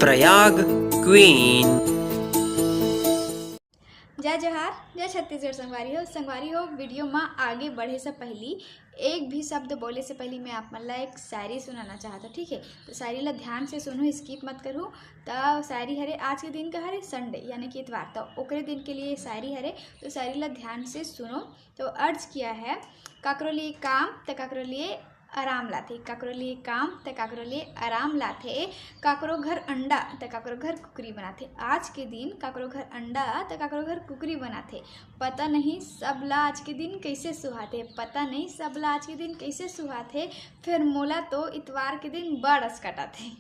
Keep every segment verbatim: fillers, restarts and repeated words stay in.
Prayag queen. जय जोहार, जय छत्तीसगढ़ संगवारी हो। संगवारी हो, वीडियो में आगे बढ़े से पहली एक भी शब्द बोले से पहली मैं आप मन ला एक शायरी सुनाना चाहत हूँ, ठीक है? तो शायरी ला ध्यान से सुनहू, स्किप मत करहू। तो शायरी हरे आज के दिन का हरे संडे यानी कि इतवार, तो ओकरे दिन के लिए शायरी हरे। तो शायरी ला ध्यान से सुनो। तो अर्ज क्या है, काकरो लिए काम तो काकरो लिए आराम लाथे, काकरो लिए काम त काकरो लिए आराम लाथे। काकरो घर अंडा त काकरो घर कुकरी बनाथे। आज के दिन काकरो घर अंडा त काकरो घर कुकरी बनाथे। पता नहीं सबला आज के दिन कैसे सुहाथे, पता नहीं सबला आज के दिन कैसे सुहाथे। फिर मोला तो इतवार के दिन बड़ असकट आथे।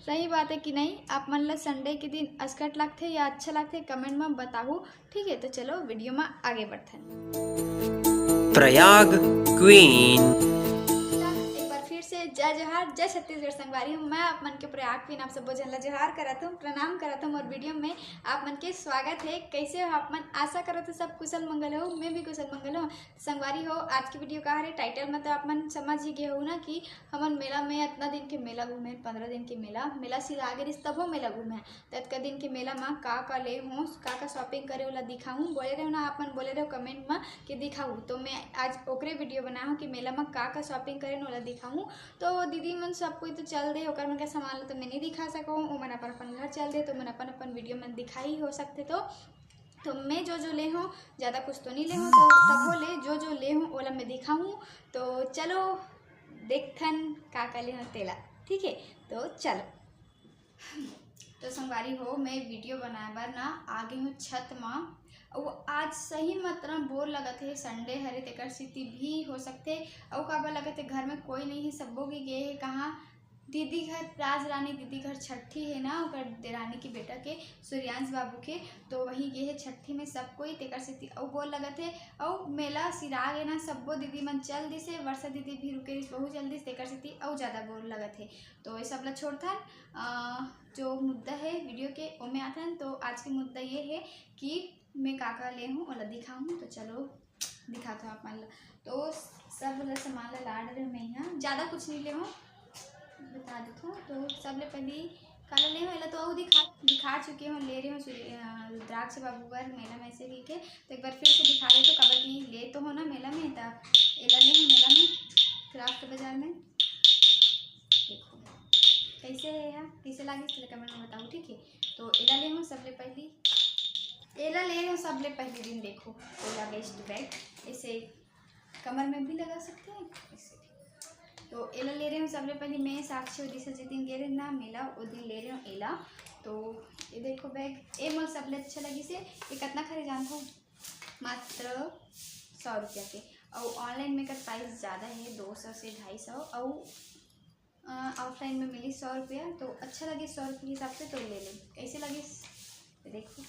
सही बात है कि नहीं? आप मन ला संडे के दिन असकट लगथे या अच्छा लगथे, कमेंट में बताहू। ठीक है, तो चलो वीडियो में आगे बढ़थन। प्रयाग क्वीन। एक बार फिर से जय जोहार, जय छत्तीसगढ़ संगवारी हो। मैं आप मन के प्रयाग क्वीन आप सबो झन ला जोहार करत हूँ, प्रणाम करत हूँ। और वीडियो में आप मन के स्वागत है। कैसे हो आप मन? आशा करत हूँ सब कुशल मंगल हो। मैं भी कुशल मंगल हूँ। संगवारी हो, आज की वीडियो का हरे टाइटल में तो आप मन समझ ही गए हो ना कि हमन मेला में इतना दिन के मेला घूमे, पंद्रह दिन के मेला, मेला सिरा आगे रिस तभो मेला घूमे। त अतका दिन के मेला म का का ले हों, का का शॉपिंग करे, ओला दिखाहूँ। बोले रहो ना, आप मन बोले रहो कमेंट म कि दिखाहूँ, तो मैं आज ओकरे वीडियो बनाए हूँ कि मेला म का का शॉपिंग करे, ओला दिखाहूँ। तो दीदी मन सब कोई तो चल दे, ओकर मन के सामान ला तो मैं नहीं दिखा सकूँ, ओमन अपन अपन घर चल दे, तो मन अपन अपन वीडियो में दिखाही हो सकथे। तो तो मैं जो जो ले हूँ, ज़्यादा कुछ तो नहीं ले हूँ, तो तभो ले जो जो ले हूँ ओला मैं दिखाहूँ। तो चलो देखथन का का ले हूँ तेला, ठीक है? तो चलो। तो संगवारी हो, मैं वीडियो बनाए बर ना आ गे हूँ छत म। अउ आज सही मात्रा बोर लगत हे, संडे हरे, तेकर सेती भी हो सकथे। अउ काबर लगत हे, घर में कोई नहीं है, सब्बो के गे हे कहाँ, दीदी घर, राज रानी दीदी घर छट्ठी हे ना, ओकर देरानी के बेटा के, सूर्यांश बाबू के, तो वही गे हे छट्ठी में सब कोई, तेकर सेती अउ बोर लगत हे। अउ मेला सिरा गे ना, सब्बो दीदी मन चल दिस हे, वर्षा दीदी भी रुके रिस, वहू चल दिस, तेकर सेती अउ ज़्यादा बोर लगत हे। तो ये सब ला छोड़थन, अ, जो मुद्दा है वीडियो के, ओमे आथन। तो आज के मुद्दा ये है कि मैं का का ले हूँ, ओला दिखाहूँ। तो चलो दिखात हूँ आप मन ला। तो सब ला सामान ला लाड रहे मैं यहाँ, ज़्यादा कुछ नहीं ले हूँ, बता देत हूँ। तो सबले पहली काला ले हूँ, एला तो अउ दिखा दिखा चुके हूँ, ले रहे हूँ सूर्य-, अ, रुद्राक्ष बाबू बर मेला में से लेके। तो एक बार फिर से दिखा देत हूँ, काबर कि ले तो हो ना मेला में, त एला ले हूँ मेला में क्राफ्ट बाजार में। देखो कैसे है यार, कैसे लागिस तेला कमेंट में बताओ, ठीक है? तो एला ले हूँ सबले पहली, एला ले हूँ सबले पहली दिन। देखो, एला वेस्ट बैग, ऐसे कमर में भी लगा सकते हैं, ऐसे भी। तो एला ले रहे हूँ सबले पहली मैं, साक्षी और दिशा जिस दिन गे रहे ना मेला, वो दिन ले रहे हूँ एला। तो ये देखो बैग, ए मोला सबले अच्छा लगिस हे। ये कतना खरे जानथो? मात्र सौ रुपया के। अउ ऑनलाइन में एकर प्राइस ज़्यादा है, दो सौ से ढाई सौ। अउ ऑफलाइन में मिली सौ रुपया, तो अच्छा लगे सौ रुपये के हिसाब से, तो ले ले। कैसे लगे? देखो,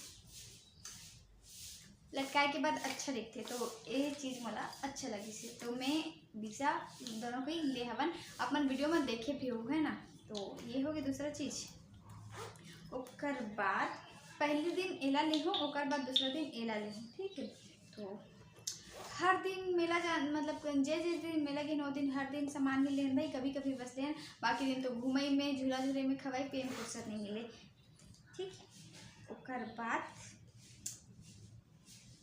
लटकाए के बाद अच्छा दिखथे, तो ये चीज़ मोला अच्छा लगिस हे। तो मैं दिशा दोनों को ही ले हवन, अपन वीडियो में देखे भी हो, है ना? तो ये हो गई दूसरा चीज़। ओकर बाद पहली दिन एला लेहूँ, ओकर बाद दूसरा दिन एला लेहूँ, ठीक है? तो हर दिन मेला जा, मतलब जे जे दिन मेला गे, नौ दिन हर दिन सामान नहीं लेन भाई, कभी कभी बस लेन, बाकी दिन तो घूमई में, झूला झूले में, खवाई पिए में फुर्सत नहीं मिले, ठीक है? ओकर बाद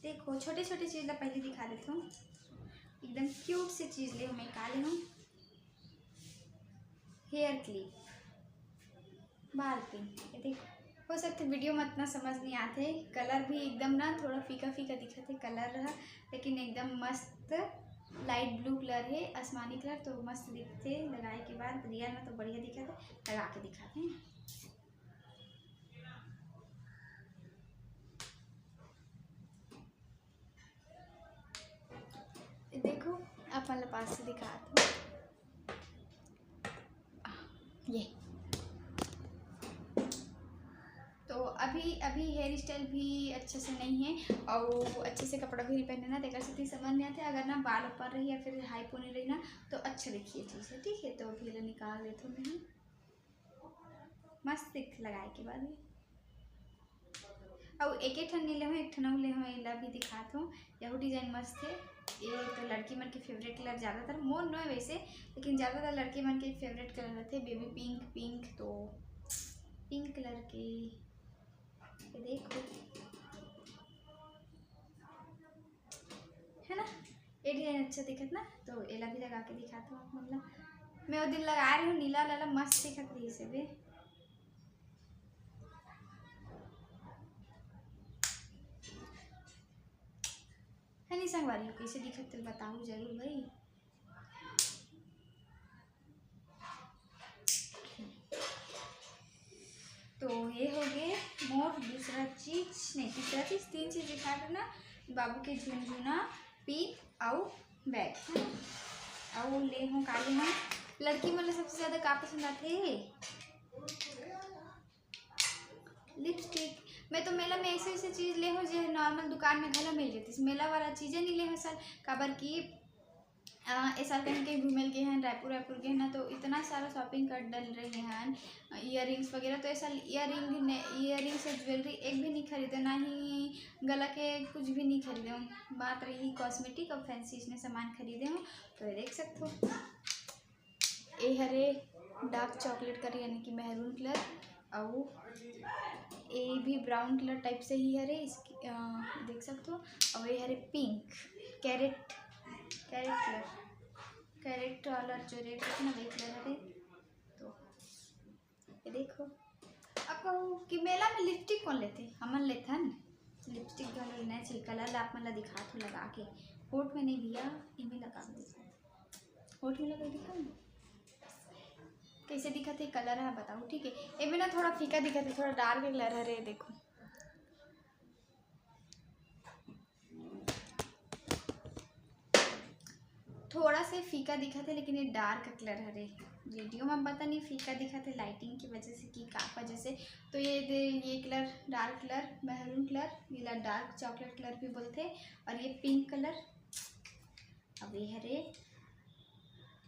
देखो, छोटे छोटे चीज़ ला पहले दिखा देत हूँ। एकदम क्यूट से चीज़ ले हूँ मैं, का ले हूँ? हेयर क्लिप, बाल पिन। ये देख, हो सकथे वीडियो में इतना समझ नहीं आते, कलर भी एकदम ना थोड़ा फीका फीका दिखत हे कलर ह, लेकिन एकदम मस्त लाइट ब्लू कलर है, आसमानी कलर, तो मस्त दिखते लगाए के बाद। रियल में तो बढ़िया दिखत हे, लगा के दिखाते हैं। देखो, अपन ला पास से दिखात हूँ। ये तो अभी अभी हेयर स्टाइल भी अच्छे से नहीं है और अच्छे से कपड़ा भी नहीं पहने ना, तेकर सेती समझ नहीं आते। अगर ना बाल ऊपर रही या फिर हाई पोनी रही ना, तो अच्छा दिखिए चीज़ है, ठीक है। तो अभी एला निकाल देथो मैं, मस्त दिख लगाए के बाद। अउ एक एक ठन नहीं ले हूँ, एक ठन अउ ले हूँ, एला भी दिखात हूँ। यहू डिजाइन मस्त है। ये तो लड़की मन के फेवरेट कलर ज़्यादातर, मोर नो है वैसे, लेकिन ज़्यादातर लड़की मन के फेवरेट कलर रहते, बेबी पिंक, पिंक। तो पिंक कलर के, ये देखो, है ना, ये डिजाइन अच्छा दिखत ना, तो एला भी लगा के दिखात हूँ आप मन ला। मैं वो दिन लगा रही हूँ नीला वाला, मस्त दिखत रही से बे। है नहीं संगवारी हो, कैसे दिखत तेल बताओ जरूर भाई। तो ये हो गए मोर दूसरा चीज, नहीं, तीसरा चीज, तीन चीज दिखा देना। बाबू के झुनझुना, पिन अउ बैग, है ना? अउ ले हूँ, का ले हूँ, लड़की मन ला सबसे ज्यादा का पसंद आथे? लिपस्टिक। मैं तो मेला में ऐसे ऐसे चीज ले हूँ जो नॉर्मल दुकान में घलो मिल जाती। मेला वाला चीजें नहीं ले हूँ सर, काबर कि अ, ए साल कहीं कहीं घूमे ल गे हन, रायपुर, रायपुर गे हन ना, तो इतना सारा शॉपिंग कर डल रहे हैं, ईयररिंग्स वगैरह। तो ए साल ईयररिंग ने, ईयररिंग्स और ज्वेलरी एक भी नहीं खरीदे, ना ही गला के कुछ भी नहीं खरीदे हूँ। बात रही कॉस्मेटिक और फैंसी इसने सामान खरीदे हूँ, तो ये देख सकते हो। ए हरे डार्क चॉकलेट कलर, यानी कि मैरून कलर, अउ ए भी ब्राउन कलर टाइप से ही हरे, इसकी, अ, देख सकते हो। अउ ए हरे pink, carrot, carrot colour, carrot वाला जो रेड रथे ना, वही कलर हरे। तो ये देखो, अब कहूँ कि मेला में लिपस्टिक कौन लेथे? हमन लेथन। लिपस्टिक घलो लेना चाहिए। कलर आप मन ला दिखात हूँ लगा के, होठ में नहीं भैया, इमे लगा के दिखात हूँ। होठ में लगा दिखाऊँ, कैसे दिखत है कलर है बताओ, ठीक है। एमे ना थोड़ा फीका दिखत है, थोड़ा डार्क कलर हरे, देखो थोड़ा से फीका दिखत है, लेकिन ये डार्क कलर हरे। वीडियो में पता नहीं फीका दिखत है लाइटिंग की वजह से कि का वजह से। तो ये दे, ये colour dark colour, maroon colour, येला डार्क चॉकलेट कलर भी बोलथे, और ये पिंक कलर। अब ये हरे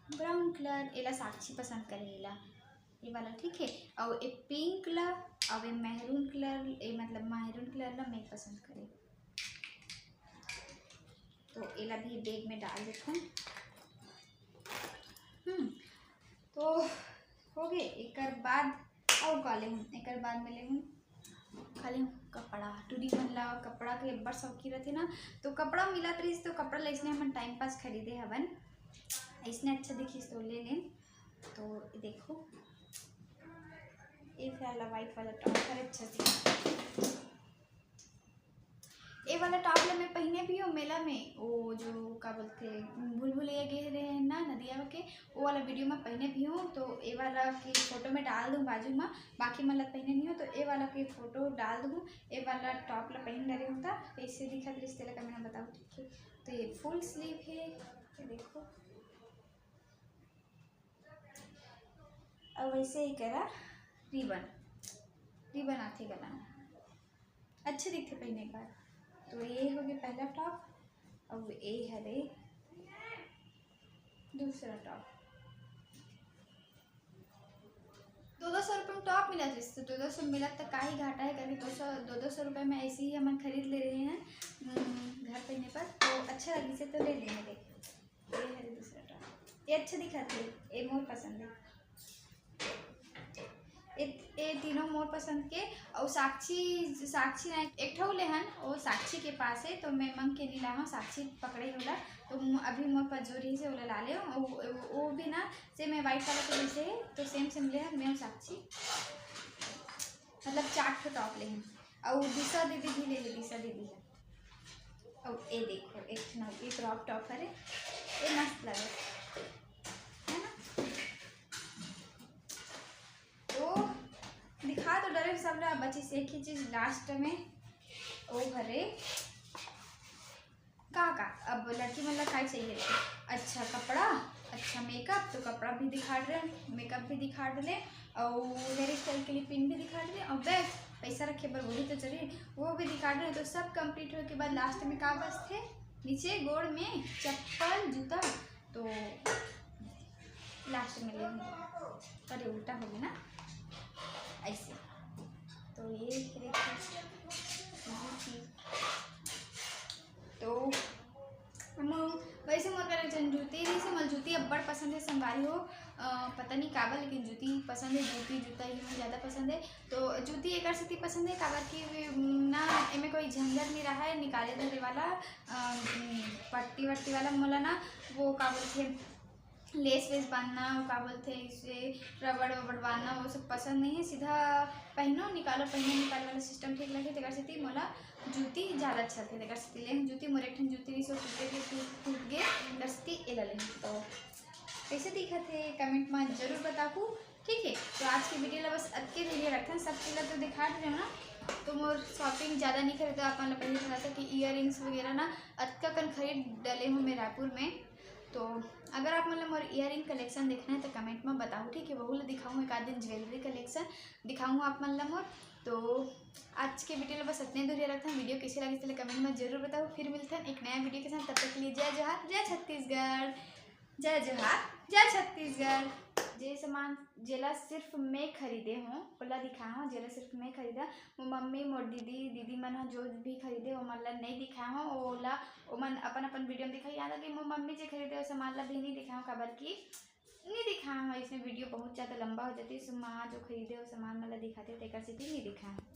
ब्राउन कलर, एला साक्षी पसंद करे, एला, ये वाला, ठीक है। और ये पिंक ला, और ये मैरून कलर, ये मतलब मैरून कलर ला मैं पसंद करे। तो एला भी बैग में डाल देथन। हम्म, तो हो गए। एकर बाद अउ का लेहूँ? एकर बाद में लेहूँ, का लेहूँ? कपड़ा। टूरी मन ला कपड़ा के अब्बड़ शौकी रथे ना, तो कपड़ा मिलत रहिस, तो कपड़ा ला इसने हमन टाइम पास खरीदे हवन। इसने अच्छा दिखिस तो ले लेन। तो देखो, ये वाला व्हाइट वाला टॉप हर अच्छा दिखिस। ए वाला टॉप ला मैं पहिने भी हूँ मेला में, वो जो का बोलथे, भूलभुलैया गे रहे हैं ना नदिया के, वो वाला वीडियो में पहिने भी हूँ। तो ए वाला के फोटो में डाल दूँ बाजू में, बाकी मन ला पहिने नहीं हो तो ए वाला के फोटो डाल दूँ। ए वाला टॉप ला पहिन डरे हूँ, त कैसे दिखत रिश्ते ला कमेंट में बताओ, ठीक है। तो ये फुल स्लीव है, ये देखो, और वैसे ही करा रिबन, रिबन आथे गला में, अच्छे दिखथे पहिने के बाद। तो ये हो गया पहला टॉप, और ये हरे दूसरा टॉप। दो दो सौ रुपये में टॉप मिला, जिससे दो दो सौ मिला तो का ही घाटा है करके दो सौ, दो दो सौ रुपये में ऐसे ही हमन खरीद ले रहे हैं, हम्म, घर पहनने पर। तो अच्छा लगी से तो ले लेंगे। देखिए, ये हरे दूसरा टॉप, ये अच्छा दिखत है, ये मोर पसंद है। ए, ए तीनों मोर पसंद के। और साक्षी, साक्षी ना एक ठो लेहन, वो साक्षी के पास है, तो मैं मंग के नहीं लाहूँ, साक्षी पकड़े होला। तो मु-, अभी मोर पास जो रही से ओला ला ले। वो, वो, वो भी ना सेम है, व्हाइट कलर के जैसे है, तो सेम सेम लेहन मैं और साक्षी, मतलब चार ठो टॉप लेहन। और दिशा दीदी भी ले ले, दिशा दीदी है। और ये देखो, एक ठो ये क्रॉप टॉप हरे, ये मस्त लगे, है ना? तो दिखा तो डरे सब ला, बचिस एक ही चीज लास्ट में, ओ हरे का का, अब लड़की मन ला का चाहिए? अच्छा कपड़ा, अच्छा मेकअप, तो कपड़ा भी दिखा रहे, मेकअप भी दिखा रहे, और हेयर स्टाइल के लिए पिन भी दिखा रहे, और बैग, पैसा रखे बर वो भी तो चाहिए, वो भी दिखा रहे। तो सब कंप्लीट होने के बाद लास्ट में का बचथे? नीचे गोड़ में चप्पल, जूता। तो लास्ट में ले, अरे उल्टा हो गया ना, ऐसे। तो ये फिर एक चीज, ये चीज। तो हम वैसे मोर करा जन जूती रही से, मोर जूती अब्बड़ पसंद है संगवारी हो। अ, अ, पता नहीं काबर, लेकिन जूती पसंद है, जूती जूता ही मोला ज़्यादा पसंद है। तो जूती एकर सेती पसंद है, काबर कि वे, ना, एमे कोई झंझट नहीं रहा है निकाले धरे वाला, अ, पट्टी वट्टी वाला। मोला ना वो का बोलथे, लेस वेस बांधना, वो का बोलथे, इसे रबड़ वबड़ बांधना, वो सब पसंद नहीं है। सीधा पहनो, निकालो, पहनो, निकालो वाला सिस्टम ठीक लगे, तेकर सेती मोला जूती ज़्यादा अच्छा लगथे, तेकर सेती ले जूती। मोर एक ठन जूती रहिस, वो टूटे के, टूट, टूट गे, तेकर सेती एला ले। तो कैसे दिखत है, कमेंट में जरूर बताहू। ठीक है, तो आज के वीडियो ला बस अतके के लिए रखन, सब चीज ला तो दिखा दे ना। तो मोर शॉपिंग ज़्यादा नहीं करे, तो आप मन ला पहले बता कि ईयररिंग्स वगैरह ना अतका कन खरीद डले हूँ मैं रायपुर में। तो अगर आप मन ला मोर ईयररिंग कलेक्शन देखना है तो कमेंट में बताहू, ठीक है, वहू ला दिखाऊँ, एक आध दिन ज्वेलरी कलेक्शन दिखाऊँ आप मन ला मोर। तो आज के वीडियो ला बस अतने दूर रखथन। वीडियो कैसे लगिस तेला कमेंट में जरूर बताहू। फिर मिलथन एक नया वीडियो के साथ, तब तक के लिए जय जोहार, जय छत्तीसगढ़। जय जोहार, जय छत्तीसगढ़। जे सामान जेला सिर्फ मैं खरीदे हूँ, ओला दिखाए हूँ, जेला सिर्फ मैं खरीदा। मोर मम्मी, मोर दीदी, दीदी मन ह जो भी खरीदे, ओमन ला नहीं दिखाए हूँ, ओला, ओमन अपन अपन वीडियो में दिखाई। याद है कि मोर मम्मी जे खरीदे, ओ सामान ला भी नहीं दिखाए हूँ, काबर कि नहीं दिखाए हूँ, इसमें वीडियो बहुत ज़्यादा लंबा हो जाती है। सो माँ जो खरीदे, ओ सामान मन ला दिखाते, तेकर सेती नहीं दिखाए हूँ।